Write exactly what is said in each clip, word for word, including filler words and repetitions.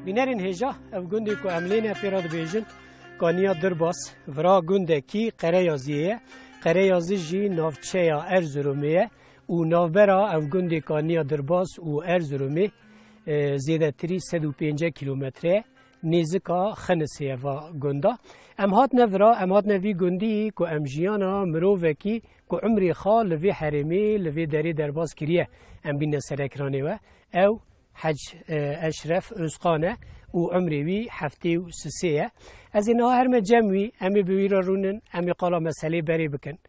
Bînerên hêja, ev gundê ku em lê ne pê re dibêjin, Kaniya Dirbas, vira gundekî Qereyaziyê ye. Qereyazî jî navçeya Erzurumê ye û navbera ev gundê Kaniya Dirbas û Erzurumê, e, zêdetirî sed û pêncî kîlometre ye. Nêzika Xinisê ye va gunda. Em hatine vira, em hatine vî gundî ku em jiyana mirovekî ku umrê xwe li vê herêmê, li vê derê derbas kiriye, em bîne ser ekranê we. Ew Hec, e, Eşref Özkan e û umrê wî heftê û sisê ye. Ez ê niha herme cem wî, em ê bi wî re rûnin, em ê qala meselê berê bikin.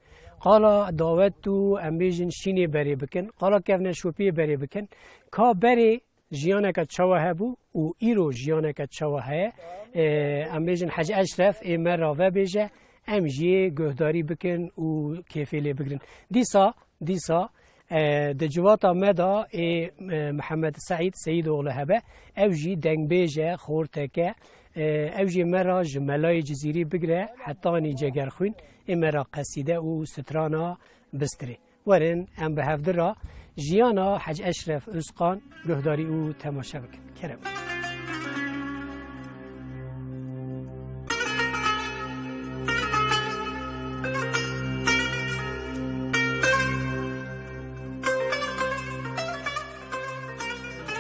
Qala dawet û em bêjin şînê berê bikin, qala kevneşopiyê berê bikin. Ka berê jiyaneke çawa hebû û îro jiyaneke çawa heye, e, em bêjin Hec Eşref ê me re vebêje, em jê guhdarî bikin û kêfê lê bigrin. Dîsa Dîsa, e, di civata me de ê, e, Mihemed Seîd Seyîdoğlu hebe, ew jî dengbêj e, xortek e, e, ew jî me re ji Melayê Cizîrî bigire hetanî Cegerxwîn ê me re qesîde û strana bistirê. Werin em bi hevdi re jiyana Hec Eşref Özkan guhdarî û temaşe bikin. Kerem.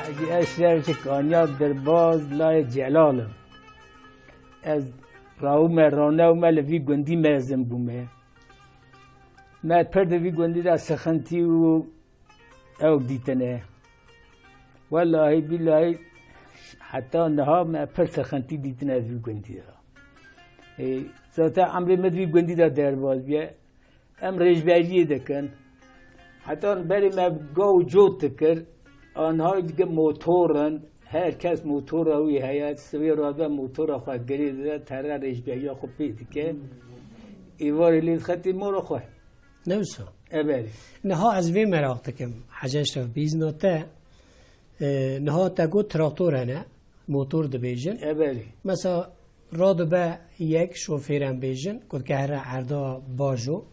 Hecî Eşref ji Kanya Dirbaz layê Celal im. Ez rawime, ronewime li vî gundî mezin bûme. Me pir di vî gundî de sixintî û ew dîtine. Wellahî bîlahî heta niha me pir sixintî dîtine di vî gundî de. Ê, zaten emrê me di vî gundî de derbas bûye. Em rêjberiyê dikin. Heta berê me gaw û cot dikir. Anha dike motor in. Her kes motora wî heye. Sibê radibe motora xwe girê dide. Tere rêjberiya xwe pê dike. Êvarê lê dixetê mala xwe. Ne wisa? Eberê. Niha ez vê meraq dikim. Hecî Eşref, bi îzna te, e, niha te got traktor hene, motor dibêjin. Eberê. Mesela radibe yek şofêr em bêjin, ku dike here erda bajo,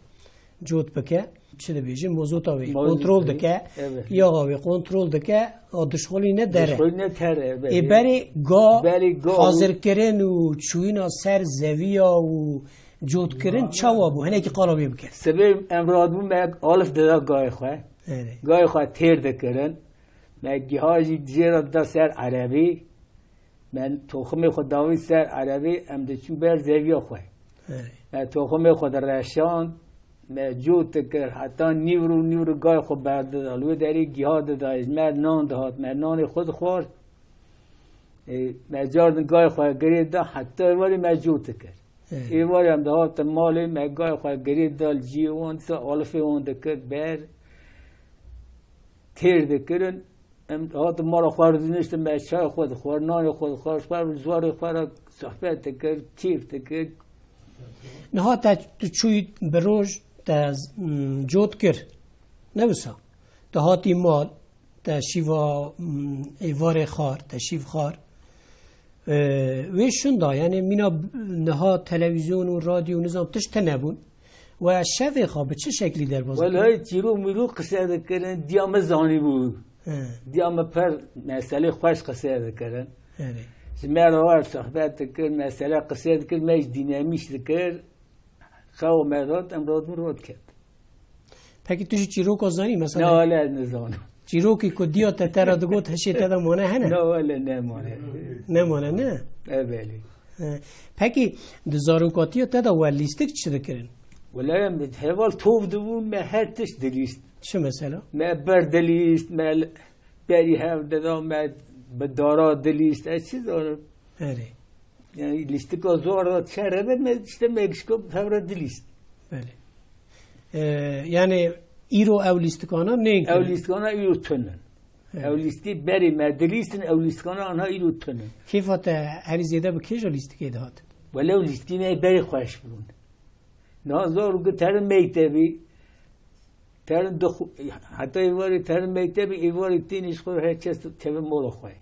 cot bike, çi dibêjin, mozota wê Mozot kontrol wê. dike, Evet. yaxa wê kontrol dike, a dişxulîne dere. Dişxulîne tere, evet. Ê berê ga Berê ga hazirkirin û çûyîna ser zeviya û cotkirin çawa bû? Hinekî qala wê bike. Sibê em radibû me alif dida gayê xwe. Evet. Gayê xwe têr dikirin. Me giha jî jê re dida ser erebî. Me toximê xwe davî ser erebî, em diçûn ber zeviya xwe. Evet. Me toximê xwe direşand, me cot dikir, heta nîvro nîvro gayê xwe berdida. Li wê derê giha dida, ji me nan dihat, me nanê xwe dixwar. Ê, me cardin gayê xwe girê da, heta êvarê me cot dikir. Evet. Êvarê em dihatin malê, me gayê xwe girê da li ciyê wan, disa alifê wan dikir ber. Têr dikirin, em hatin mala xwe re diniştin, me çay xwe dixwar, nanê xwe dixwar, xwe re ziwarê xwe re sohbet dikir, kêf dikir. Niha te tu çûyî bi roj te, mm, cot kir. Ne wisa? Tu hatî mal, te şîva, mm, êvarê xwar, te şîv xwar. Ee, wê şunda, yani mîna niha televîzyon û radyo nizam tişt tune bûn. We şevê xwe bi çi şeklî derbas dikin? Welay çîrok mîrok qise dikirin, diya min zanîbû. He. Diya min per meselê xweş qise dikirin. Erê. Ji me re war sohbet dikir, mesele qise dikir, me jî dînemîş dikir. Xewa me rat, em rat bû rat ket. Pekî tu jî çîroka zanî, mesela? Na, wele ez nizanim. Çîrokî ku diya te te re digot, hişê te de mane hene? Na, wele nemane. Nemane, ne? E, belê. He. Pekî di zarokatiya te de we lîstik çi dikirin? Wele em heval tov dibûn, me her tişt dilîst. Çi mesela? Me ber dilîst, me l-, berî hev dida, me bi dara dilîst, ez çi zanim? Erê. Yani lîstika zor da çerebe me, işte me gişko hevre dilîst. Belê. Ee, yani îro ew lîstikana neyên Ew kirin? lîstikana îro tunin. Evet. Ew lîstî berê me dilîstin, ew lîstikana anha îro tunin. Kêfa te herî zêde bi kêja lîstikê dihat? Wele ew lîstî me berê xweş bûn. Niha zor ku terin mektebî, terin dixu-, heta êvarê terin mektebî, êvarê tênî ji xwe her kes teve mola xwe.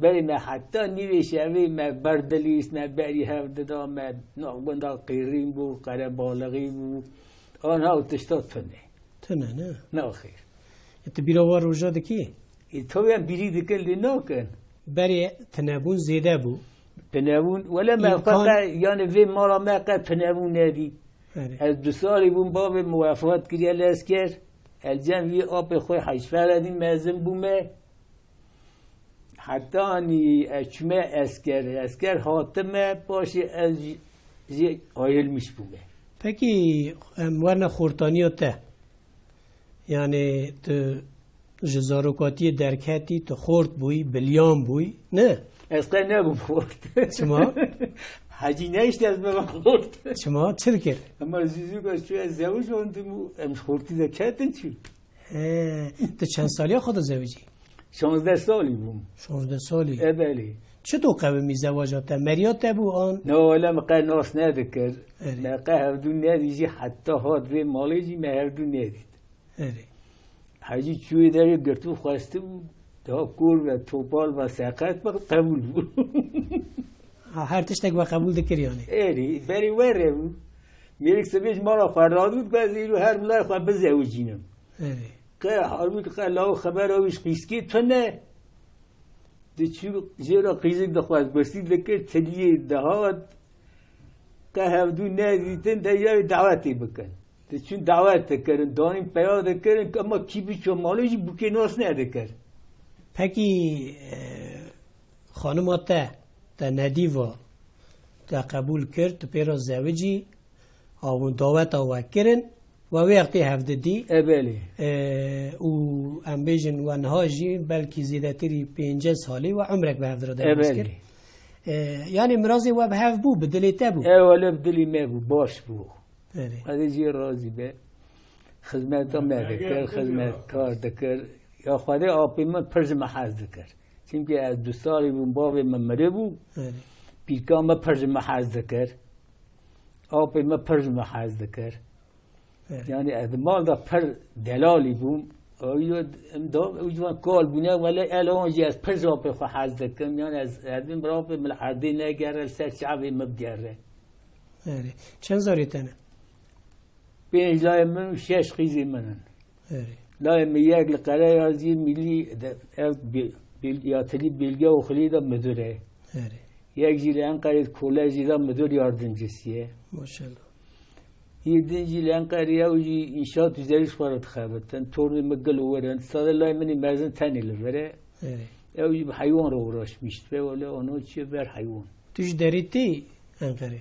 Berê me heta nîvê şevê me berdilîst, me berî hev dida, me nav gunda qîrîn bû, qerebalixî bû. Anha ew tişta tune. Tune, ne? Ne xêr. E, tu bîra wa roja dikî? E, tabii em bîrî dikin, lê nakin. Berê tinebûn zêde bû. Tinebûn, wele me xwe qe, yani vê mala me qe tinebûn nedî. Erê. Ez du salî bûm, bavê min wefat kiriye li esker. Ez cem vî apê xwe Hecî Feredîn mezin bûme. Heta anî ez çûme esker, esker hatime, paşê ez jî, jî ayrılmış bûme. Pekî, em werine xortaniya te. Yani tu ji zarokatiyê derketî, tu xort bûyî, bilyan bûyî, ne? Ez qey nebûm xort. Çima? Hecî nehişt ez bibim xort. Çima? Çi dikir? Ema zûzûk ez çû ez zewij andim û em ji xortî de ketin çû. He, tu çend saliya xwe dizewicî? Şazdeh salî bûm. Şazdeh salî? E, belê. Çito qewimî zewaja te? Meriya te bû an? Na, wele min qe nas nedikir. Erê. Me qe hevdû nedî jî heta hat vê malê jî me hevdû nedît. Erê. Hecî çûyê derê girtibû xwestibû, daha kor ve, topal ve, seqet be, qebûl bû. Ha, her tiştek we qebûl dikir yani? Erê, berê were bû. Mêrik sibê ji mala xwe radût, be ez îro her bilay xwe bizewicînim. Erê. Qe halbûkî qe law xebera wî ji qîzkê tune. Diçû jê re qîzik dixwest, gursî dikir, tiliyê dihat. Qe hevdû nedîtin, de ya wê dawetê bikin. Diçûn dawet dikirin, danîn peya dikirin, ema kî biço malê jî bûkê nas nedikir. Pekî, e, xanima te, te nedîva, te qebûl kir, tu pê re zewicî, a hûn daweta we kirin, we wê wextê hev didî. E, belê. E, û em bêjin we niha jî belkî zêdetirî pêncî salî we umrek bi hev re derbas kir. E, belê. E, yanî mirazê we bi hev bû, bi dilê te bû. E, wele bi dilê me bû, baş bû. Belê. Xwedê jê razî be. Xizmeta me dikir, xizmetkar dikir. Ya Xwedê apê min pir ji me hez dikir. Çimkî ez du salî bûm, bavê min miribû. Belê. Pîrka min pir ji me hez dikir. Apê min pir ji me hez dikir. Evet. Yani ez di mal de pir delalî bûm. Ew yo, em da, ew ciwan kal bûne, wele el on jî ez pir ji apê xwe hez dikim. Yani ez, ez bim rapê min li erdê negere, li ser çavê min bigere. Evet. Çend zarê te ne? Pênc layê min û şeş qîzê min in. Evet. Layê min yek li Qereyazî Milî de, ev bi-, bil-, yatili bilge oxilî de müdür e. Evet. Yek jî li Enqerê kolejî de müdür yardımcısı ye. Maşallah. Yê din jî li Enqerê ew jî înşaat üzerî ji xwe re dixebitin. Tornê min gil û wir in. Sade layê min ê mezin tenê li vir e. Erê. Ew jî bi heywan re uğraşmîşt be. Wele ona çi ber heywan. Tu ji derî tê Enqerê?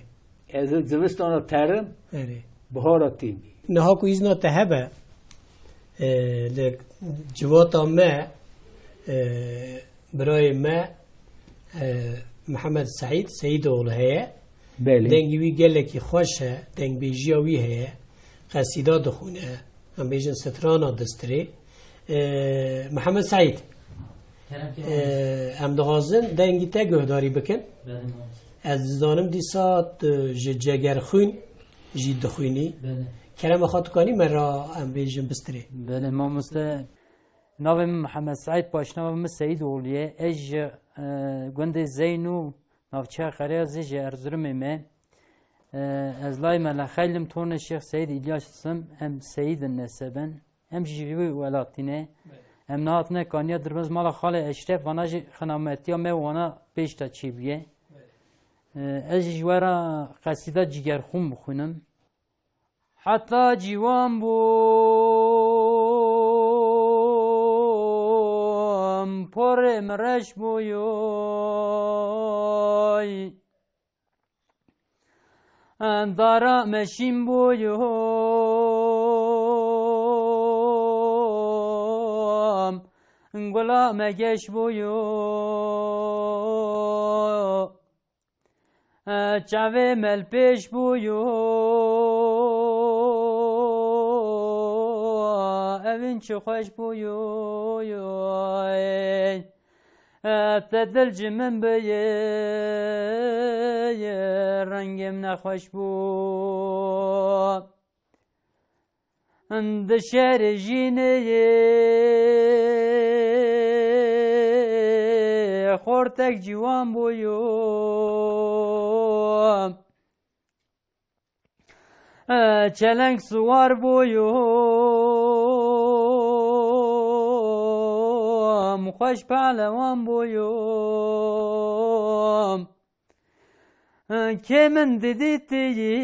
Ez zivistana terim, Erê. Bihara têmî. Niha ku îzna te hebe, e, li civata me, e, birayê me, e, Mihemed Seîd, Seîdoğlu heye. Belê. Dengê wî gelekî xweş e, dengbêjiya wî heye, qesîda dixwîne, em bêjin strana distirê. E, Mihemed Seîd, Kerem, kerem. E, em dixwazin dengî te guhdarî bikin. Belê, mamoste. Ez dizanim dîsa tu ji Cegerxwîn jî dixwînî. Belê. Kerema xwe tu kanî me re em bêjin bistirê. Belê, mamoste. Navê min Mihemed Seîd, paşnava min Seîdoğlu ye. Ez ji, e, gundê Zeyn û navçeya Qereyazê ji Erzurumê me. E, ez layê Mele Xeyl im, tornê Şêx Seîd Îlyas im, em Seîd in neseben. Em jî ji wî welatî ne. Belê. Em nehatine kaniya dirbez mala xalê Eşref, vana jî xinametiya me wana pêş de çêbûye. Belê. E, ez jî ji we re qesîda Cigerxûn bixwînim. Heta ciwan bûm, porê min reş bûyoy. Dara me şîn bûyo, gula me geş bûyo, çavê me li pêş bûyo, evin çi xweş bûyo, ey. Te dil ji min biyê, rengê min nexweş bû. Di şerê jînê yê xortek ciwan bûyo. Çeleng siwar bûyo, xweş pehlewan bûyûm. Kê min didîtiyî,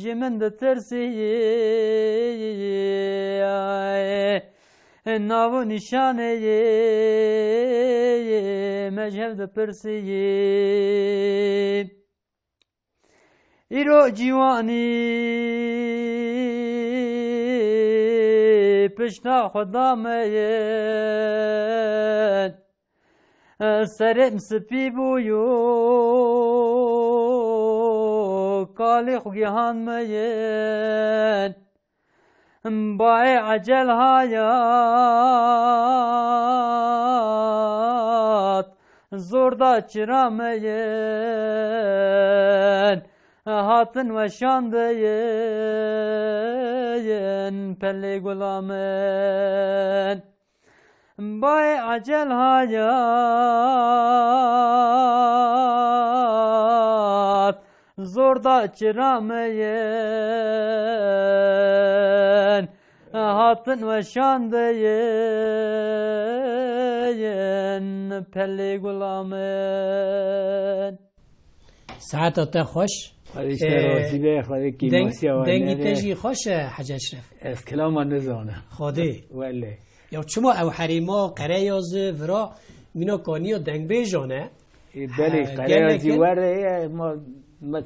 ji min ditirsiyî, nav û nîşanê yê me ji hev dipirsiyî. Îro ciwanî pişta xwe da me yên. Serê min spî bû yo, kalê xwe gihan me yên. Bayê ecel hayat, zor da çira me yên. Hatin weşandeyên pelê gula min. Bayê ecel hayat, zor da çira me yên. Hatin weşandeyên pelê gula min. Saeta te xweş. Xwedê ji te Ee, razî be, Xwedê deng-, kêmasiya we dengî te nede. Jî xweş e, Hecî Eşref. Ez kilama nizanim. Xwedê. Wele. Ya çima ew herêma Qereyazi vira mîna kaniya dengbêjan e? E, belê, Ha, Qereyazî gelek in. Were ye, ma, ma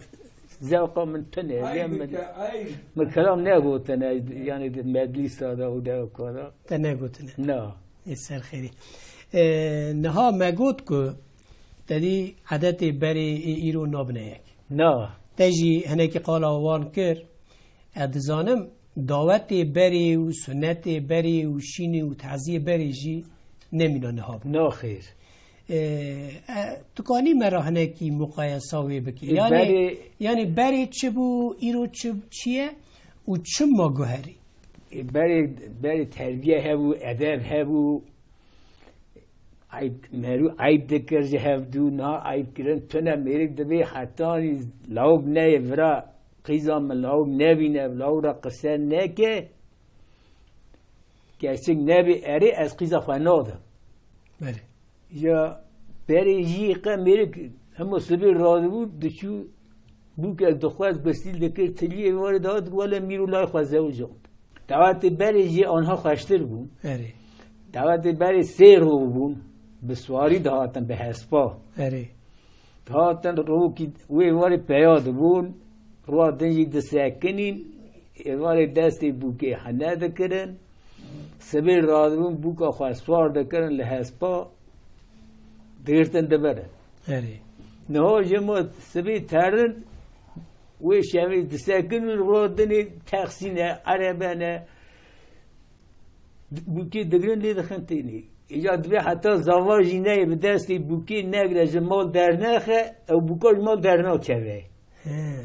zewqa min tune ye, Ayb min, ke, ayb. Min kelam negotine, yani di medlîsa de û de kara. Te negotine. Na. Ê ser xêrî. E, niha me got ku te dî edetê berê ê îro nabine yek. Na. Te jî hinekî qala wan kir. Ez dizanim dawetê berê û sunetê berê û şînê û teziyê berê jî nemîna niha bû. Naxêr. E, e, tu kanî me re hinekî muqayesa wê bikî? E, Yani, berê yani berê çi bû, îro çi, çi ye û çima guherî? E, berê, berê terbiye hebû, edeb hebû. Eyb, merû eyb dikir ji hevdû, niha eyb kirin tune, mêrik dibê hetanî lawik neyê vira, qîza min lawik nebîne, lawik re qise neke, kesik nebê erê, ez qîza xwe nadim. Belê. Ya berê jî qe mêrik hema sibê radibû, diçû bûkek dixwest, gusîl dikir, tiliyê warê dihat, wele mîr û lay xwe zewicand. Dawetê berê jî anha xweştir bû. Erê. Dawetê berê sê rû bûn, bi swarî dihatin, bi hespa. Erê. Dihatin rokî wê warê peya dibûn, rûa din jî disekinîn, êvarê destê bûkê hene dikirin. Sibê radibûn bûka xwe swar dikirin li hespa, digirtin dibirin. Erê. Niha ji ma sibê terin, wê şevê disekin û rûa dinê texsîne, erebe ne, bûkê digirin lê dixin tênê. Îca dibê heta zava jî neyê bi destê bûkê negre ji mal dernexe, ew bûka ji mal dernakeve. He.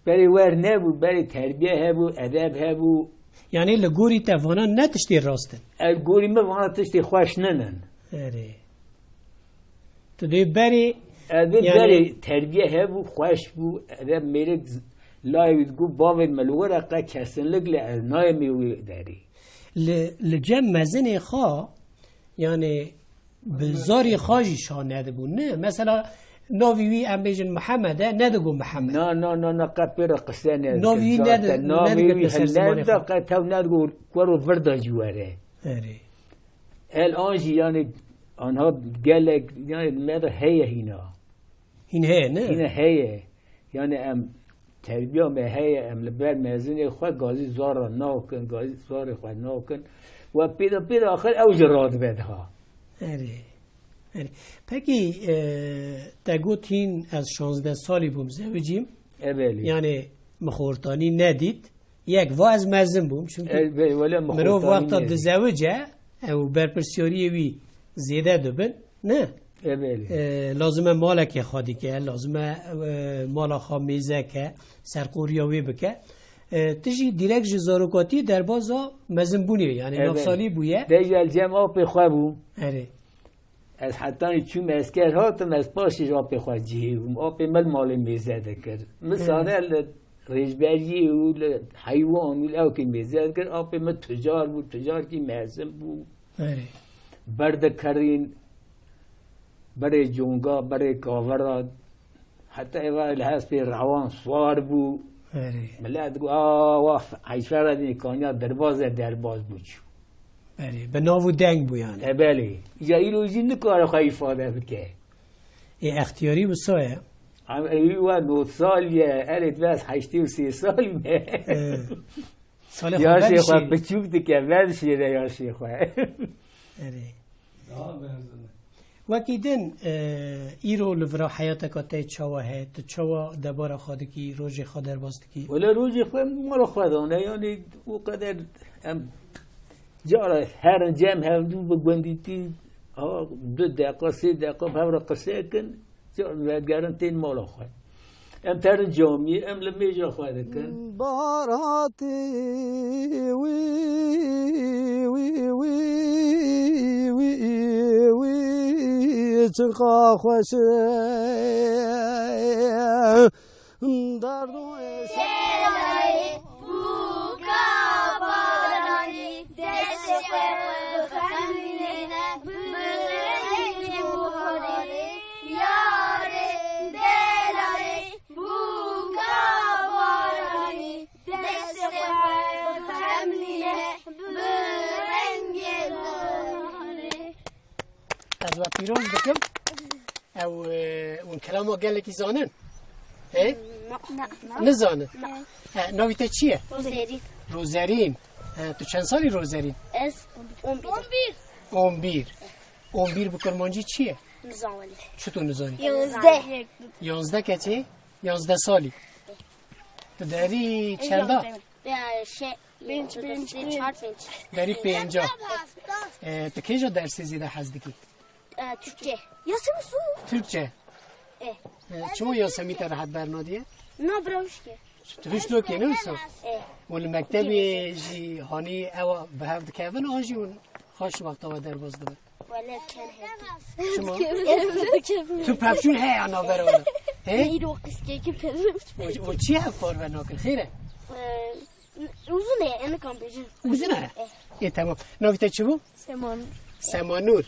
Berê wer nebû, berê terbiye hebû, edeb hebû. Yanî li gorî te vana ne tiştê rast in? Ez gorî min vana tiştê xweş ninin. Erê. Tu dê berê, Ez dê yani berê terbiye hebû, xweş bû, edeb mêrik z-, layê wî digot, bavê min li wir e, qe kesinlikle ez nayemê wê derê. Li, li cem mezinê xwe, yani bi zarê xwe jî şa nedibû, ne? Mesela navê wî em bêjin Mihemed e, nedigo Mihemed. Na, na, na, na, qe pê re qise ne Navê wî dikin. Nedi-, Zaten navê wî nedigitin ser zimanê helde xwe. Qe tew nedigo ku ro vir de jî were. Erê. El an jî yani anha gelek yani me de heye hîna. Hîn heye, ne? Hîne heye. Yani em terbiya me heye, em li ber mezinê xwe gazî zar re nakin, gazî zarê xwe nakin. We pê de, pê de axir ew jî radibe daha. Erê. Erê. Pekî, e, te got hîn ez şazdeh salî bûm zewicîm. Ebelî. Yani min xortanî nedît. Yek va ez mezin bûm. Çünkü E, be-, wele min mirov xortanî wexta nedît. Dizewice, ew berpirsiyariyê wî zêde dibin, ne? E, belê. E, lazim e malekê xwe dike, lazim e, e, mala xwe mêze ke, serqoriya wê bike. E, tu jî dîrek ji zarokatiyê derbaza mezinbûnê, yani E, belê. Navsalî bûye. Dê jî el cem apê xwe bû. Erê. Ez hetanî çûm esker hatim, ez paşê ji apê xwe cihê bûm. Apê min malê mêze dikir. Min Hı. sade li rêzberiyê û li heywan û li ewkê mêze dikir. Apê min tucar bû, tucarkî mezin bû. Erê. Ber dikerîn, berê conga, berê kavera, heta êva li hespê rewan swar bû. Erê. Milet digot, "A, wa heyfera dî kaniya derbaz e, derbaz bû çû." Erê, bi nav û deng bû yani. E, belê. Îca îro jî nikare xwe îfade bike. Ê extiyarî wisa ye? Em ewî we nod sal ye, erê bes heştê û sê sal me. Ee, salê xwe Yaşê xwe berişî. Biçûk dike, ver şêre yaşê xwe. Erê. Daha mezin. Wekî din, e, îro li vira heyateka te çawa heye? Tu çawa debara xwe dikî, rojê xwe derbas dikî? Wele rojê xwe mala xwe dane, yani o qeder em cara herin cem hevdû bi gundîtî, ha, du deqa, sê deqa bi hev re qise kin, ca vegerin tên mala xwe. Em terin camiyê, em li mêja xwe dikin. Bahar hatî, wî, wî, wî, çiqa xweş e. Derdû Şêlayî, bûka baranî, destê xwe bixemlîne, bi rengê buharê, yarê, delalê, bûka baranî, destê xwe bixemlîne, bi rengê buharê. Ez we pîroz dikim. Ew, e, hûn kelama gelekî zanin? He? Na, na. Nizanin? Na. He, navî te çi ye? Rozerîn. Rozerîn. He, tu çend salî Rozerîn? Ez on bir. On bir. On bir bi kurmancî çi ye? Nizan welî. Çi tu nizanî? Yanzdeh. Yanzdeh keçê? Yanzdeh salî. Tu derî çenda? Ya, şey, Pênc, pênc, pênc. Çar, pênc. Derî pênca. E, tu kêja dersê zêde hez dikî? E, Türkçe. Yasemin su. Türkçe. E. E, çima Yasemîn te rehet bernadiye? Na, bira huşke. Tu hişt rokê ne wisa? E. Û li mektebê jî hanî ewa bi hev dikevin an jî hûn xweş wexta we derbas dibin? Wele ken hevdî. Çima? Tu pevçûn heye ya navbera we de? He? Îro qizkekî pevçûn. Û, û çi hev parve nakin? Xêr e? E, Uzun e, ene kan bêjin. Uzun e? Eh. Ê, tamam. Navî te çi bû? Semanur. Semanur.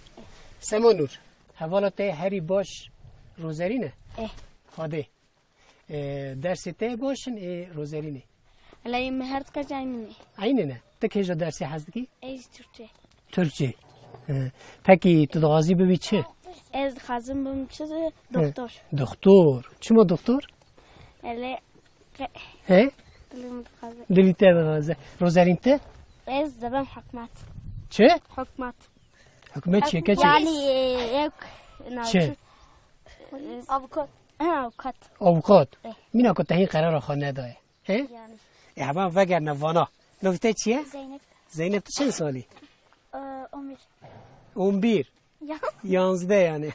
Semanur. Hevala te herî baş Rozerîn e? Eh. Xwedê. E, dersê te baş in ê Rozerînê? Elê me her dika cay min e. Eynî ne? Ti kêja dersê hez dikî? Ez Türkçe. Türkçe. He. Pekî tu dixwazî bibî çi? Ez dixwazim bim çi? He. Doktor. Doktor. Çima doktor? Elê He? Dilê min dixwaze. Dilî te dixwaze. Rozerîn te? Ez dibim hikûmet. Çi? Hikûmet. Hikûmet çi ye keçê? Yani, e, yok, na, Çi? çi? Avukat. Ha, avukat. Avukat. Eh. Mîna ku te hîn qerara xwe nedaye. He? Yani. E, hema vegerine vana. Navî te çi ye? Zeynep. Zeynep, tu çend salî? Ee, on bir. On bir. Ya. Yanzdeh yani.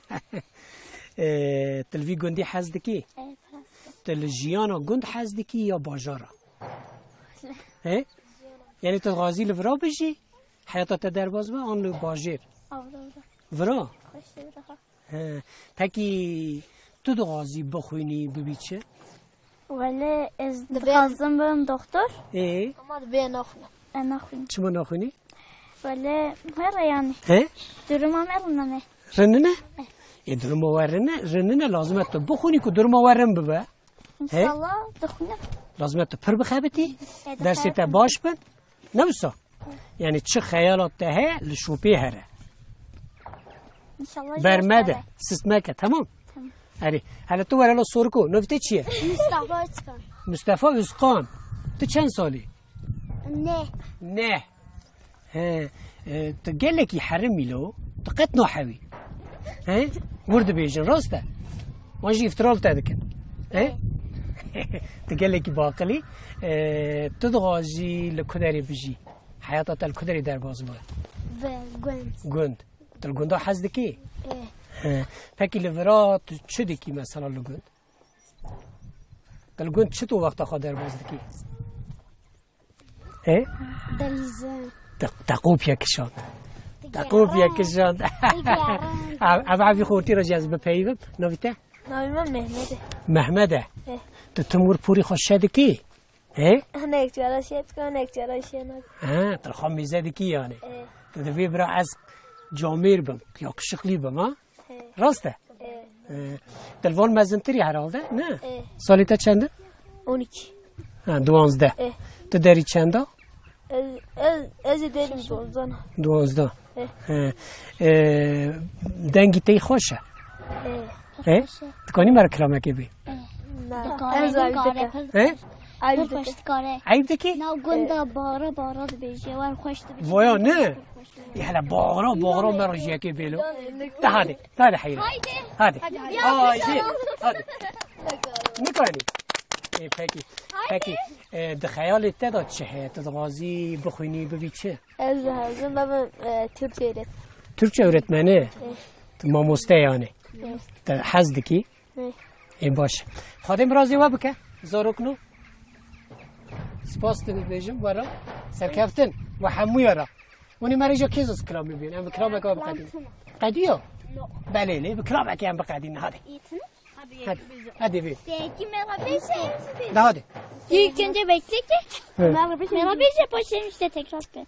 Ee, tu li vî gundî hez dikî? Evet, biraz. Tu li jiyana gund hez dikî ya bajara? He? Yani tu dixwazî li vira bijî? Heyata te derbas be an li bajêr? Avra, avra. Vira? Xweş li vira. He. Pekî tu dixwazî bixwînî bibî çi? Wele ez Dibê- dixwazim bibim doktor. Ê? Ama dibê naxwînim. E, naxwînim. Çima naxwînî? Wele were yani. He? Duruma me rûname. Rinine? Ê, duruma we rine, rinine lazim e tu bixwînî ku duruma we rin bibe. He? İnşallah dixwînim. Lazim e tu pir bixebitî, E, dersê te dixebitî. baş bin. Ne wisa? Yani çi xeyala te heye li şopê here. İnşallah Ber jî mede, şere. sist meke, tamam? Tamam. Erê, hele tu were lo soriko, navî te çi ye? Mustafa Özkan. Mustafa Özkan. Tu çend salî? Ne. Ne. He, e, tu gelekî herimî lo, tu qet nahewî. He? Wir dibêjin, rast e? Wan jî îftira li te dikin. He? Tu gelekî baqilî, e, tu dixwazî li ku derê bijî? Heyata te li ku derê derbas bibe? Ve gund. Gund. Tu li gunda hez dikî? Ê. He. Pekî li vira tu çi dikî mesela li gund? Tu li gund çi tu wexta xwe derbas dikî? He? Delîze. Te, te qopya kişand. Te qopya kişand. Ev, ev, evî xortî re jî ez bipeyivim. Navî te? Navî me Mehmet e. Mehmet e. He. Tu tim wir pûrî xwe şe dikî? He? Hinek cara şey yaptık, hinek cara şey yaptık. Ha, tu xwe mêze dikî yani. E. Tu divê bira ez camêr bim, yakışıklı bim ha? He. Rast e? E. E, te li van mezintirî herhalde, ne? E. Salê te çend e? On iki. Ha, duwazdeh. E. Tu derî çend a? Ez, ez, ez ê derim duwazdeh. Duwazdeh. Eh. Eh. Eh, dengî te yî xweş e. Eh. Eh? Dikanî me re kilamekê bî? Na, ez ayb dikim. Eh? Ayb dikim. Ayb dikî? Nav gunda bara bara dibêje, wer xweş dibêje. Voya ne? Ya hele bara bara me re jiyekê bêlo. De hadi, hadi heyre. Haydi. Hadi. Haydi. Hadi. Nikanî. E, peki. Peki. E, di xeyalê te de çi heye? Tu dixwazî bixwînî, bibî çi? Ez dixwazim bibim, e, Türkçe öğretmeni. Türkçe öğretmeni? Evet. Tu mamoste yani. Evet. Tu hez dikî? Evet. Ê baş. Xwedê mirazê we bike. Zarokno. Spas dibêjim we re. Serkeftin. We hemûya re. Hûn ê merêja kê zû kilamê bîn? Em bi kilameke we biqedîn. Qediyo? Belê, lê bi kilamekê em biqedîn. Hadi. Hadi. Hadi bî. Peki, merhaba, şey. Daha hadi. İlk önce bekle ki. Evet. Merhaba, şey. Merhaba, şey, paşam işte tekrar be.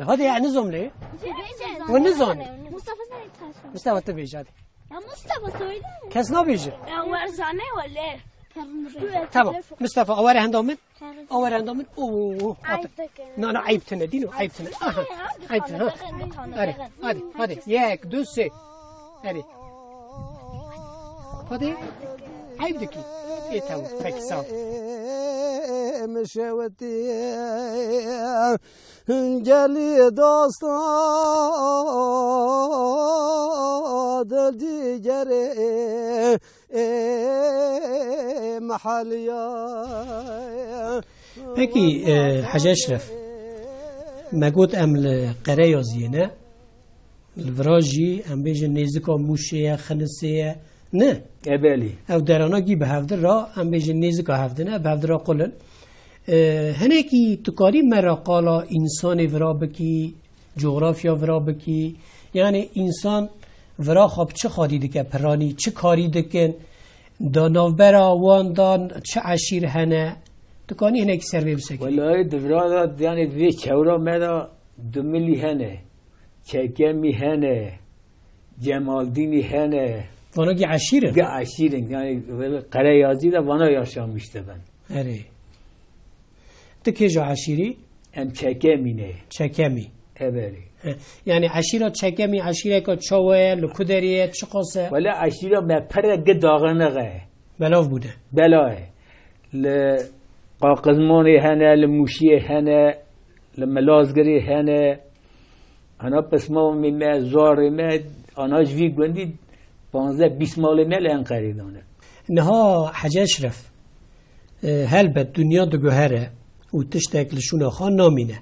Hadi ya, nizam lê. Şey, şey, O nizam. Mustafa sen ilk tanışma. Mustafa, tu bêje hadi. Ya Mustafa söyle. Kes nabêje. Ya, wer zane wele. Tamam. Mustafa, aware henda min. Aware henda min. Oo, oo, oo. Ayb dikin. Na, na, ayb tine, dîno, ayb tine. Aha. Ayb tine, ha. Hadi, hadi, hadi. Yek, du, sê. Hadi. Hadi. Ayb dikî. Ê, tamam. Peki, sağ ol. Gelî dosta dil digerê. Ê mehaliya. Pekî, e, Hecî Eşref, me got em li Qereyaziyê ne, li vira jî em bêjin nêzika Mûşê ye, Xinisê ye, ne? E, belê. Ew derana gî bi hevdira, em bêjin nêzika hevdine, bi hevdira qul in. E, hinekî tu karî me re qala însanê vira bikî, cografya vira bikî. Yani însan vira xwe bi çi xwedî dike, piranî çi karî dikin, da navbera wan da çi eşîr hene, tu kanî hinekî ser vê bisekî. Welayi di vira da, yani vê çewra me da Dumilî hene, Çekemî hene, Cemaldînî hene. Vana gî eşîr in? Gî eşîr in, yani Qereyazî de vana yaşamış dibin. Erê. Tu kêja eşîrî? Em Çekemî ne. Çekemî. Eberî. He. Yani eşîra Çekemî, eşîreka çawa ye, li ku derê ye, çiqas e? Wele eşîra me pere gi daxinixe. Belav bûne. Bela ye. Li Qaqizmanê hene, li Mûşiyê hene, li Milazgirê hene. Ana pismamê me, zarê me, ana ji vî gundî panzdeh bîst malê me li Enqerê dane. Niha Hecî Eşref, e, helbet dinya diguhere û tiştek li şûna xwe namîne.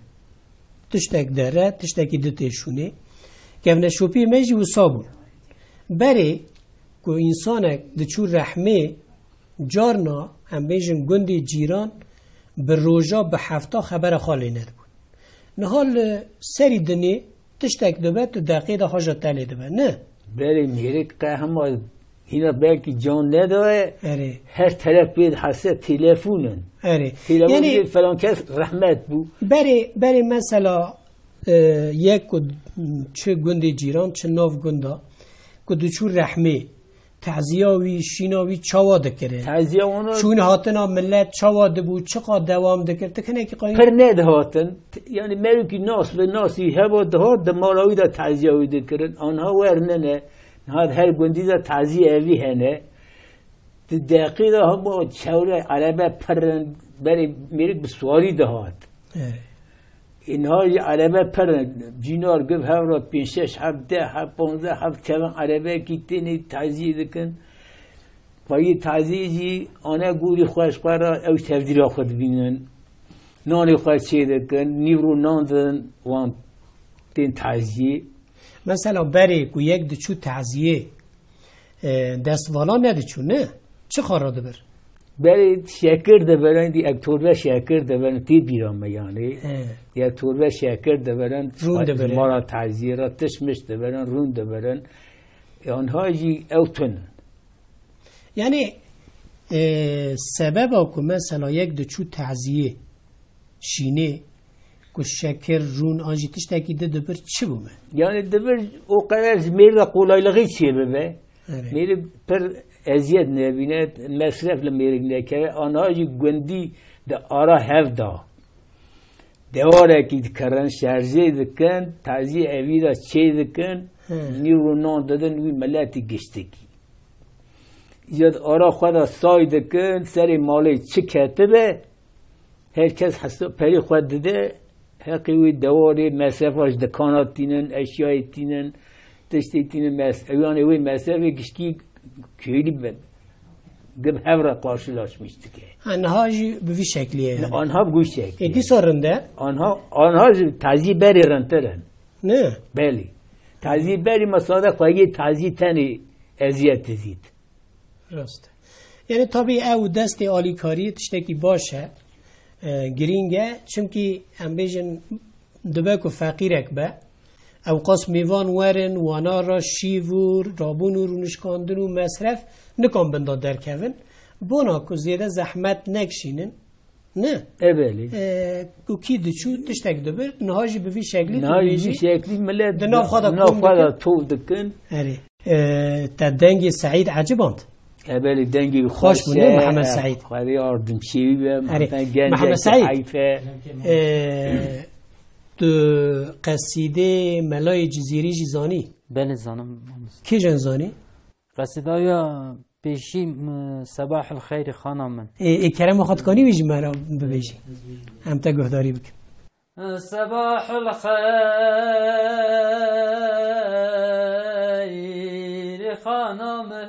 Tiştek dere, tiştekî di tê şûnê. Kevneşopiyê me jî wisa bûn. Berê ku însanek diçû rehmê, carna, em bêjin gundê cîran, bi roja, bi hefta xebera xwe lê nedibûn. Niha li serî dinê tiştek dibe, tu deqê de haja te lê dibe, ne? Belê, mêrik qe hema hîna belkî can nedaye, Erê. Her teref pê dihese telefon in. Erê. Telefon Yani dê falan kes rehmet bû. Berê, berê mesela, e, yek ku çi gundê cîran, çi nav gunda, ku diçû rehmê, teziya wî, şîna wî çawa dikirin? Teziya wana Çûn hatina millet çawa dibû, çiqa dewam dikir? Tu hinekî qayîl Pir nedihatin. T-, yani merûkî nas bi nasî heba dihat, di mala wî de teziya wî dikirin. Anha wernine. Niha di her gundî de tezî evî hene. Di deqî de hema çewre erebe pir in, berê mêrik bi swarî dihat. Evet. Ê niha jî erebe pir in, cînar giv hev re pênc şeş heb deh heb panzdeh heb kevin erebekî tênê tezî dikin. Payî tezî jî ane gorî xwe ji xwe re ew tevdîra xwe dibînin. Nanê xwe çê dikin, nîvro nan didin wan tên tezî. Mesela berê ku yek diçû teziyê, e, destvala nediçû, ne? Çi xwe radibir? Berê şekir dibirin, dî ek torbe şekir dibirin, tê bîra me yani. He. Ya torbe şekir dibirin, Rûn dibirin. Mala teziyê re tişmiş dibirin, rûn dibirin. E, anha jî ew tun. Yani, e, sebeba ku mesela yek diçû teziyê, şînê, ku şekir, rûn an jî tiştekî di dibir çi bû me? Yani dibir o kadar ji mêr de kolaylığı çê bibe. Evet. Mêrê pir eziyet nebîne, mesref li mêrik nekeve. Anha jî gundî di ara hev da. Dewarekî dikirin, şerjê dikin, tazî evî de çê dikin, He. nî rûnan didin wî miletî giştikî. Îca di ara xwe de say dikin, serê malê çi ketibe, her kes hesa-, perê xwe dide, heqê wî dewarê, mesrefa ji dikana tînin, eşyayê tînin, tiştê tînin, mes-, ew yanê wê mesrefê gişkî köylü be-, gibi hev re karşılaşmış dike. Ha, niha jî bi vî şeklî ye yani. Anha bi wî şeklî Ê, ye. dîsa rind e? Anha, anha ji tazî berê rindtir in. Ne? Belê. Tazî berî me sade xweyê tazî tenê eziyet dizît. Rast. Yani tabii ew destê alîkariyê tiştekî baş e, e, girîng e. Çimkî em bêjin dibe ku feqîrek be, ew qas mêvan werin, wana re şîv û rabûn û rûnişkandin û mesref nikan bin de derkevin. Bona ku zêde zehmet nekişînin, Ne? E, belê. E, û kî diçû tiştek dibir, niha jî bi vî şeklî tu Niha jî dibêjî, vî şeklî millet di nav xwe de di nav kom xwe dikin. de tov dikin. Erê. E, te dengê Seîd eciband? E, belê, dengê Xweş bû, xweş ne, e, Mihemed Seîd? Xwedê yardim çêwî be, Erê. Mihemed Mihemed Seîd. Heyf e. E, tu qesîdê Melayê Cizîrî jî zanî? Belê zanim, mamoste. Kîjan zanî? Qesîdaya pêşî, m, Sebahul Xeyrî xana min. Ê, ê, kerema xwe dikanî wî ji me re bibêjî. Em te guhdarî bikin. Sebahul Xeyrî xana min.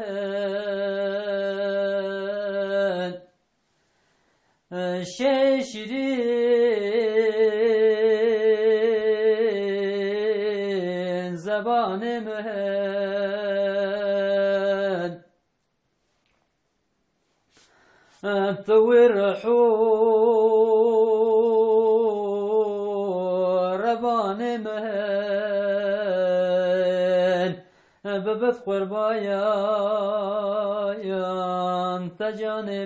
Şê şirîn zebanê min, tu wî ruh û rebanê min. Bibit qurbaya yan te canê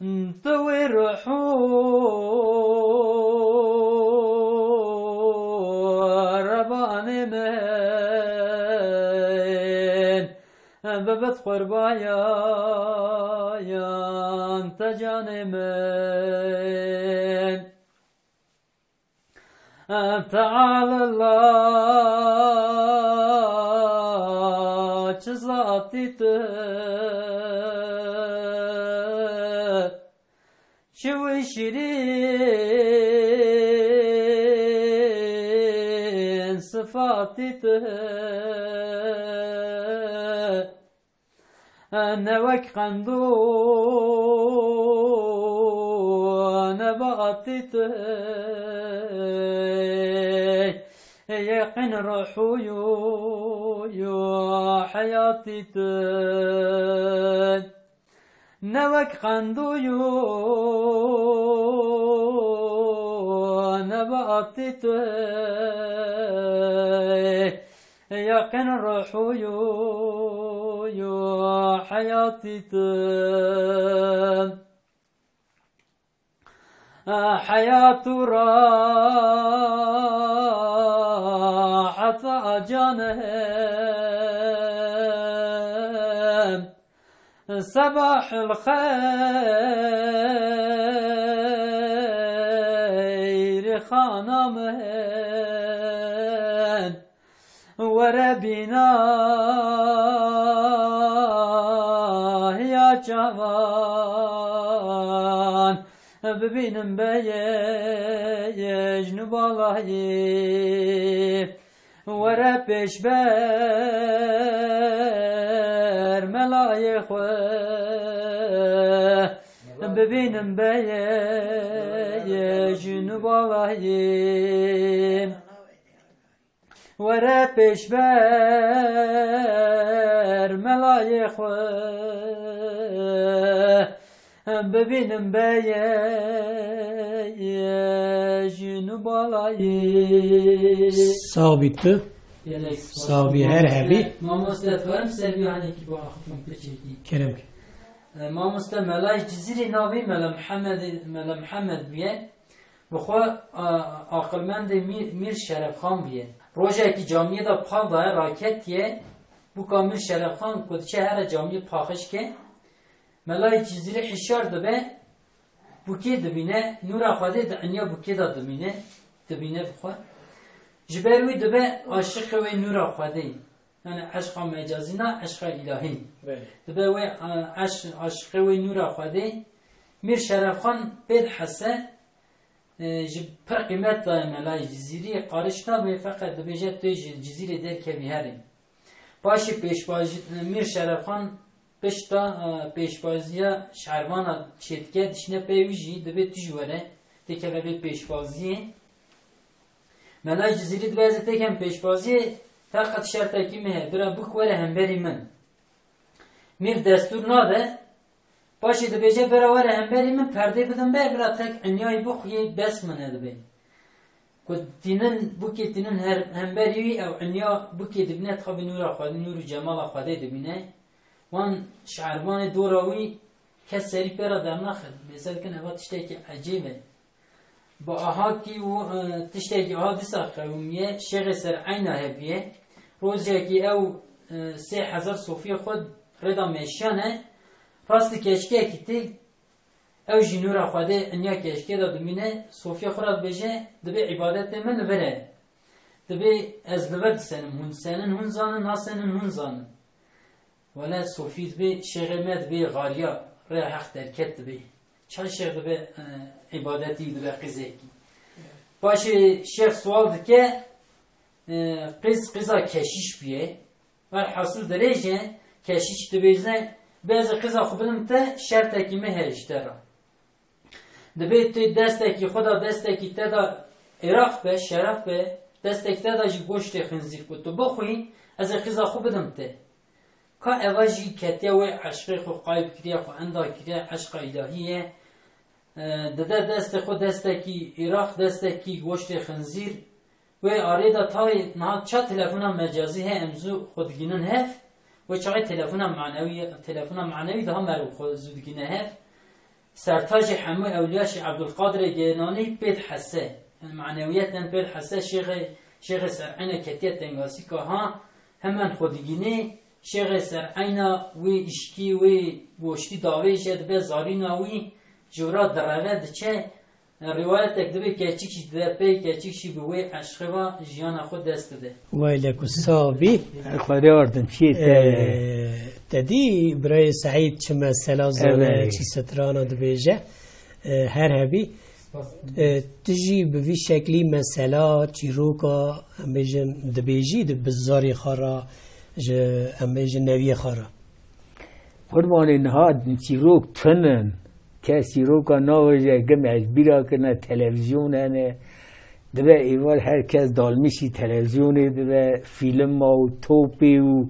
min, tu wê ruh û rebanê min. Bibit qurbaya yan te canê min. Teala çi zatî tu, çi wî şirîn sifatî tu. Ne wek qend û nebatî tu, yeqîn ruh û yo, yo heyatî tu. Ne wek qend û yo nebatî tu, Yaqin ruh û yo, yo heyatî tu. Heyat û raheta canim. Sebahul xeyr xana min, were bîna hiya çavan, bibînim beyê jin û balayê. Were pêşber melayê xwe, bibînim beyê jin û balayê. Were pêşber melayê xwe, bibînim beyê jin û balayê. Sax bî tu. Gelek spas. Sax bî, her hebî. Mamoste, dixwazim ser vî anekî biaxifim piçekî. Kerem ke. E, mamoste, Melayê Cizîrê navê Mela Mihemed, Mela Mihemed bûye. Bi xwe, a, aqilmendê Mîr, Mîr Şerefxan bûye. Rojekî camiyê de pal daye, raketiye. Bûka Mîr Şerefxan ku diçe here camiyê paxij ke. Melayê Cizîrê hişyar dibe, bûkê dibîne, nûra Xwedê di inya bûkê de dibîne, dibîne bi xwe. Ji ber wî dibe aşiqê wê nûra Xwedê. Yani eşqa mecazî na, eşqa îlahî. Belê. Dibe wê, e, eş-, aşiqê wê nûra Xwedê. Mîr Şerefxan pê dihese, e, ji pir qîmet daye Melayê Cizîrî, qariş nabe, feqet dibêje tu ji Cizîrê derkevî herê. Paşê pêşwazî, Mîr Şerefxan pişta, e, pêşwaziya şervana çêdike, dişine pey wî jî dibê tu jî were, têkeve bê pêşwaziyê. Mela Cizîrî dibe ez ê têkem pêşwaziyê, feqet şertekî min heye, bira bûk were hemberî min. Mîr destûr nade, paşê dibêje bira were hemberî min, perdê bidin ber, bira tek inyayî bixuyê bes min e dibê. Ku tînin, bûkê tînin her, hemberî wî ew inya bûkê dibîne, tabi nûra Xwedê, nûr û cemala Xwedê dibîne. Wan şervanê dora wî kes serî pê re dernaxe. Mêze dikin eva tiştekî ecêb e. Bi aha kî û, e, tiştekî aha dîsa qewimiye, şêxê ser eyna hebiye. Rojekî ew, e, sê hezar sofiyê xwe rêda meşiyane. Rastî keçikekî tê. Ew jî nûra Xwedê inya keçikê de dimîne, sofiya xwe re dibêje, dibê îbadetê min li vir e. Dibê ez li vir disenim, hûn disenin, hûn zanin, nasenin, hûn zanin. Wele sofî dibê, şêxê me dibê xariya, rêya heq derket dibê. Çay şêx dibê, e, îbadetî dibe qîzekî. Paşê şêx sual dike, e, qîz, qîza keşîş bûye. Velhasil dirêje, keşîş dibêje, bê ez ê qîza xwe bidim te, şertekî min heye ji te re. Dibê tu destekî xwe de, destekî te de Iraq be, şeref be, destekî te de jî goştê xinzîr ku tu bixwî, ez ê qîza xwe bidim te. Ka eva jî ketiye wê eşqê xwe qayb kiriye, xwe enda kiriye, eşqa îlahî ye. E, dide destê xwe destekî Iraq, destekî goştê xinzîr. Wê arê de tayê niha ça telefona mecazî heye, em zû xwe digînin hev. Wê çaxê telefona manewî, telefona manewî daha merv xwe zû digîne hev. Sertajê hemû ewliya Şêx Ebdulqadirê Geynanî pê dihese. Yani manewiyeten pê dihese, şêxê, şêxê ser eyne ketiye tengasî ka ha hemen xwe digînê, şêxê ser eyna wê îşkî, wê goştî davêje, dibe zarîna wî, ji wira direve diçe. Riwayetek dibe keçik jî dide pey, keçik jî bi wê eşqê ve jiyana xwe dest dide. Wayleku sabî. Xwedê ardim çiyê te. Ee, te dî birayê Seîd çi mesela zane, Evet. çi strana dibêje. Ee, her hebî. Ee, tu jî bi vî şeklî mesela, çîroka, em bêjin, dibêjî di bi zarê xwe re, ji, em bêjin, neviyê xwe re. Qurbanê niha çîrok tune ne. Kes çîroka navêje, gim ez bîra kirine, televîzyon hene. Dibe êvar her kes dalmîşî televîzyonê dibe, fîlma û topê û,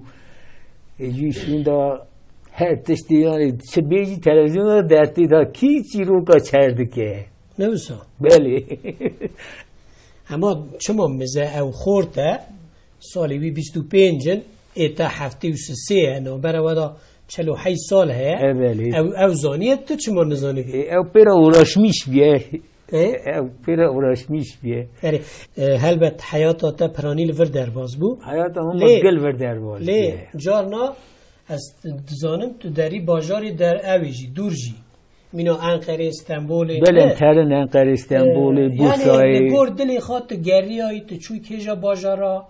e, jî şûnda her tiştê, yani çi bêjî televîzyonda dertê da kî çîroka çer dike? Ne wisa? Belê. Hema çima mize ew xort e, salê wî bîst û pênc in, ê te heftê û sê ye, navbera we de çel û heyş sal heye. E, belê. Ew, ew zaniye, tu çima nizanî? E, ew pê re uğraşmış bûye. E? Ew pê re uğraşmış bûye. Erê, e, helbet heyata te piranî li vir derbas bû. Heyata min Lê, gel vir derbas lê bûye. carna ez dizanim tu derî bajarê der ew ê jî, dûr jî. Mîna Enqerê, Stenbolê, Belê, ne? terin Enqerê, Stenbolê, Ee, yani Bursayê. Li gor dilê xwe tu geriyayî, tu çûyî kêja bajara,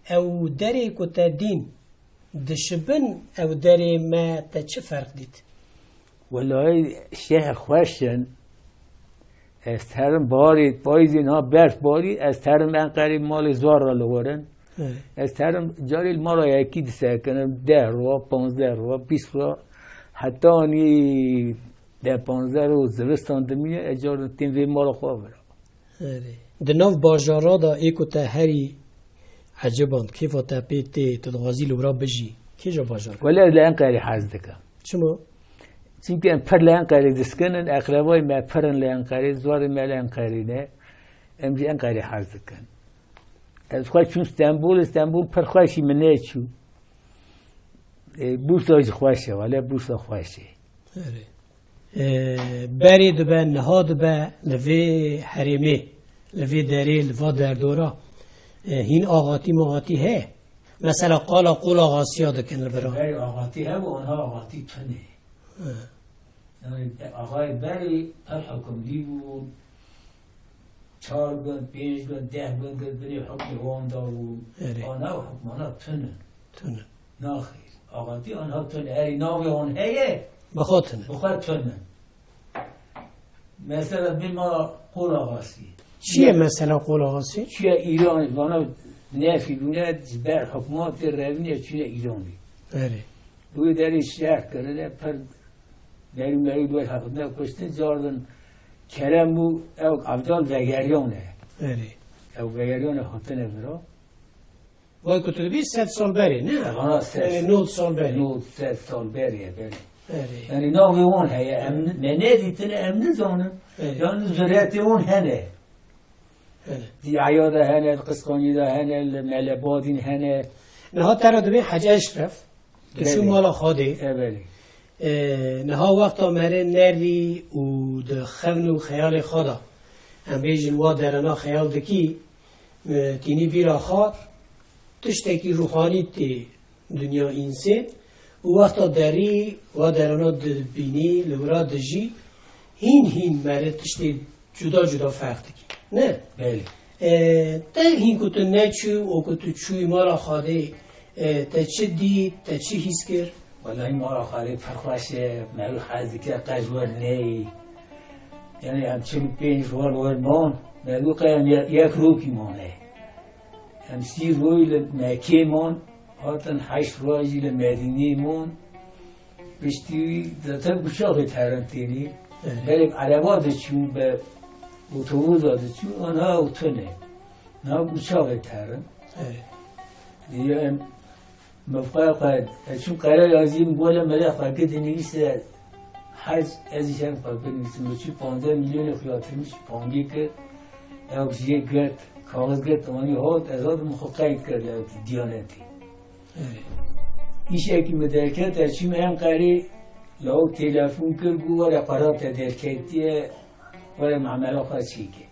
ew derê ku te dîn, dişibin ew derê me te çi ferq dît? Welayi şeh xweş in. Ez terim barê, payîzê niha berf barî, ez terim Enqerê malê zor re li werin. Evet. Ez terim carê li mala yekî disekinim, deh rû, panzdeh rû, bîst rû. Heta anî deh panzdeh rû zivistan dimîne, ez carin tên vê mala xwe vira. Erê. Di nav bajara de ê ku te herî eciband, kêfa te pê tê, tu dixwazî li wira bijî, kêja bajar e? Wele ez li Enqerê hez dikim. Çima? Çimkî em pir li Enqerê diskinin, eqrebayê me pir in li Enqerê, ziwarê me li Enqerê ne. Em jî Enqerê hez dikin. Ez xwe çûm Stenbolê, Stenbol pir xweşî min neçû. E, Bursa jî xweş e, wele Bursa xweş e. Erê. E, berê dibe, niha dibe, li vê herêmê, li vê derê, li va derdora, e, hîn axatî maxatî heye? Mesela qala qol axasiya dikin li vir a. Berê axatî hebû, aniha axatî tune. He. Yani, axayê berê pir hikimdî bû, çar gund, pênc gund, deh gund gund binê hukmê wan da bû. Erê. Ana hukmana tune. Tune. Naxêr. Axatî aniha tune. Erê navê wan heye? Bi xwe tune. Bi xwe tune. Mesela bê mala Qol Axasî. Çi ye mesela Qol Axasî? Çiye Îranê, vana nefî bûne, ji ber hikmatê revîne çûne Îranê. Erê. Wê derê şer kirine, pir derû merû li wer hevdine kuştin, cardin Kerem û ew Evdal Vegeryan e. Erê. Ew Vegeryan e hatine vira. Vay ku tu dibî sed sal berê, ne? Ana sed. Erê, nod sal berê. Nod sed sal berê, belê. Erê. Yani navê wan heye, em, me nedîtine, em nizanin. Erê. Yani zuriyetê wan hene. Erê. Di Eya de hene, li Qisqanî de hene, li Melebadîn hene. Niha te re dibê Hec Eşref, tu çû Belê. Mala Xadê. E, belê. E, niha wexta mere nerî û di xewn û xeyalê xwe de, em bêjin wa derena xeyal dikî, e, tînî bîra xwe tiştekî ruhanî tê dinya însê û wexta derî wa derena dibînî, li wira dijî, hîn hîn mere tiştê cuda cuda ferq dikî. Ne? Belê. E, te hîn ku tu neçû û ku tu çûyî mala Xadê, e, te çi dît, te çi hîs kir? Wellahî mala Xadê pir xweş e, merû hez dike qe ji wir neyê. Yani em çil û pênc roj li wir man, merû qe em ye-, yek rokî mane. Em sî roj li Mekê man, hatin heşt roj jî li Medînê man. Piştî wî zaten uçaxê terin tênî. Evet. Belê bi ereba diçû, bi otoboza diçû, ana ew tune. Na uçaxê terin. Evet. Diye em mifqaya xwe, e, çû qere yazî, min gole mele xwe ki dinivîse hec, ez jî şer xwe binivîsim. Min çû panzdeh milyonê xuyatirmiş, pangê kir, ew jê girt, kaxiz girt, anî hat, ez hatim xwe qeyd kir li Diyanetê. Îşekî min derket, ez çûm Enqerê, lawik telefon kir, got, "Were qera te derketiye, were mamela xwe çêke."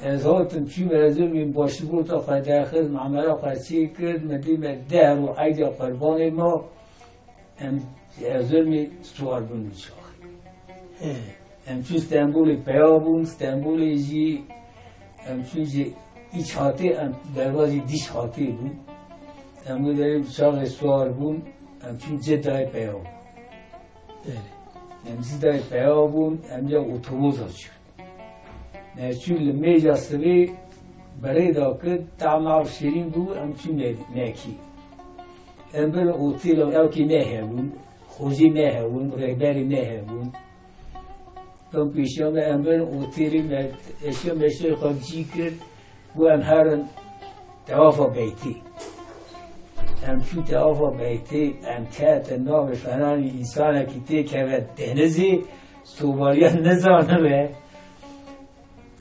Ez hatim, çûm, ez min pasaporta xwe derxist, mamela xwe çêkir, min dî me deh roj eyda qurbanê ma, em, ez min siwar bûn uçaxê. He. Em çûn Stenbolê peya bûn, Stenbolê jî em çûn ji îç hatê, em derbazî dîş hatê bûn. Em wê derê uçaxê siwar bûn, em çûn Cidayê peya bûn. Belê. Em Cidayê peya bûn, em ya otoboza çûn. Me çûn li mêja sibê berê da kir, tahma ew şêrîn bû, em çûn Me-, Mekî. Em bir otêla ewkî me hebûn, xwezî me hebûn, rêberî me hebûn. Tom pêşiya me em bin otêlî me eşya meşya xwe cî kir, got em herin tewafa beytî. Em çû tewafa beytî, em ketin navê fenanî, însanekî tê keve denizî, sobariya nizanime.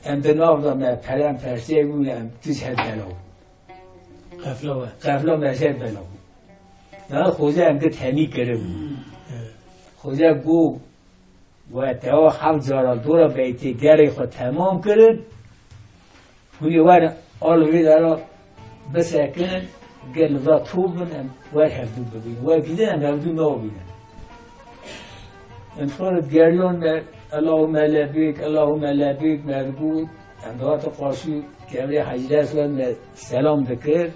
Em di nav de me peren persê bûne, em tij hev belav. Qefla we. Qefla me jê belav. Yani xoca em git hemî kiribû. Evet. Xoca got, we tewa heft cara dora beytê gerê xwe temam kirin. Hûn ê werin al vê dera bisekinin, gel li da top bin, em wer hevdû bibînin. Wer bînin, em hevdû nabînin. Em xwe li geriyan me, Allahümme lebeyk, Allahümme lebeyk, me digot, em dihatin qarşî kebrê Hecî Eswed me selam dikir.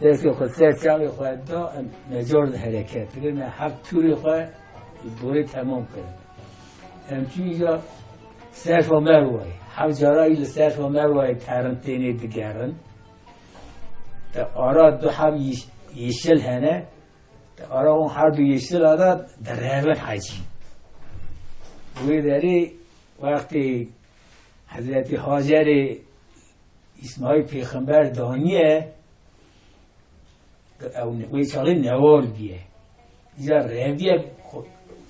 Destê xwe ser çavê xwe da, em me car di hereket dikirin, me heft tûrê xwe li dorê temam kirin. Em çûn îja Serfa Merwayê, heft cara î li Serfa Merwayê terin tênê digerin. Te ara du heb yîş-, yeşil hene, te ara wan her du yeşila da direvin hecî. Wê derê wextê Hezretî Hacerê Îsmaîl pêxember daniye, ew wê çaxê newar bûye. Îca reviye xwe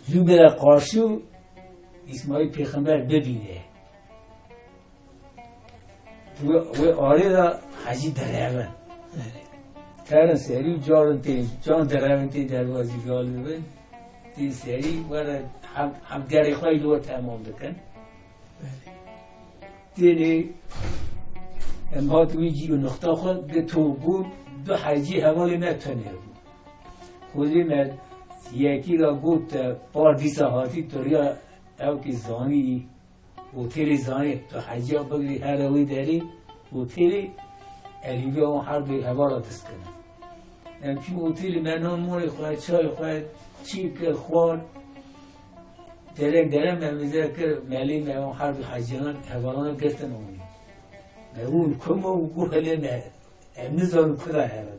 zû bide qarşî û Îsmaîl pêxember bibîne. Wê, wê arê de hecî direvin. Terin serî û carin tê, can direvin tê derbazî gal dibin. Tê serî were hem, hem gerê xwe li we temam dikin. Tênê em hat wî cî û nixta xwe di to bû, du hecî hevalê me tenê bû. Xwedê me yekî ra got te par dîsa hatî tu riya ew kî zanî, Otelê zanî, tu heciya bigirî here wî derî, otelê elîviya wan her du hevala dest kene. Em çû otelê me nan morê xwe, çay xwe, çî kir, xwar. Derek derem em vêze kir, melê me wan her du heciyanan, hevalana girtin onî. Me wan kuma û got hele me, em nizanin kuda here.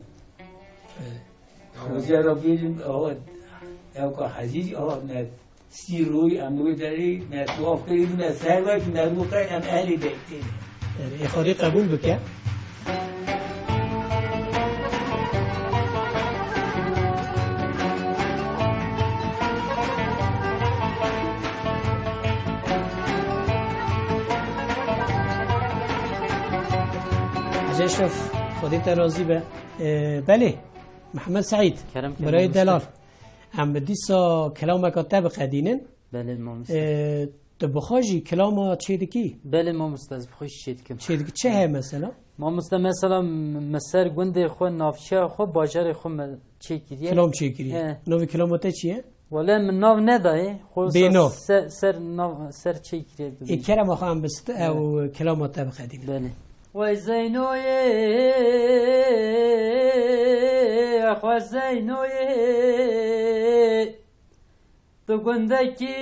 Xoca Rabbî, awa, ew ka hecî, awa, me sî rûyî, em wê derî, me tuhaf kirî, me ser wek, me rû qey, em ehlî beytê ne. Ê Xwedê qebûl bike. Hecî Eşref, Xwedê te razî be. Ee, belê, Mihemed Seîd, Kerem ke birayê mamoste. Delal. Em bi dîsa kilameka te biqedînin. Belê, mamoste. Ee, tu bi xwe jî kilama çê dikî? Belê, mamoste, ez bi xwe jî çê dikim. Çê dikî? Çi heye mesela? Mamoste, mesela, m-, me ser gundê xwe, navçeya xwe, bajarê xwe me çê kiriye. Kilam çê kiriye. He. Navê kilama te çi ye? Wele min nav nedayê. Xwe Bê ser, nav. ser, ser nav, ser çê kiriye. Ê kerema xwe em bist, ew kilama te biqedînin. Belê. Wey Zeynoyê, xwe Zeynoyê, tu gundekî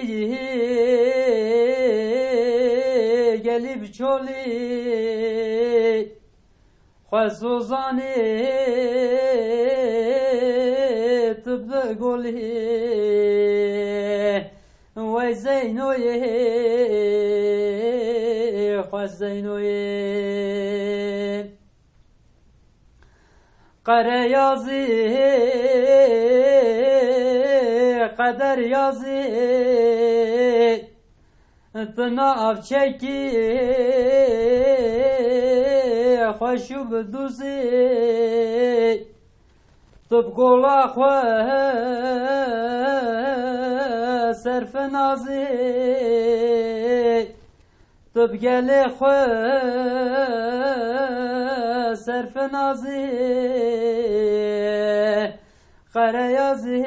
gelî biçolî, xwe zozanê tu bi golî. Wey Zeynoyê, xwe Zeynoyê. Qere yazî, qeder yazî, tu nav çekî xweş û bi dûzî. Tu bi gola xwe serfinazî, tu bi gelê xwe serfinazî, qere yazî,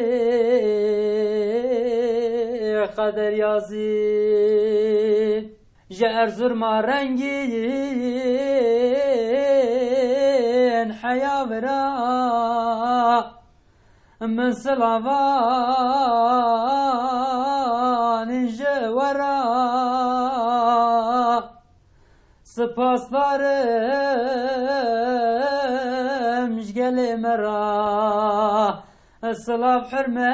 qeder yazî. Ji Erzurma rengîn heya vira, min silavan ji we ra. Sipasdarim ji gelê me ra. Silav, hurmet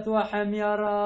we hemya ra.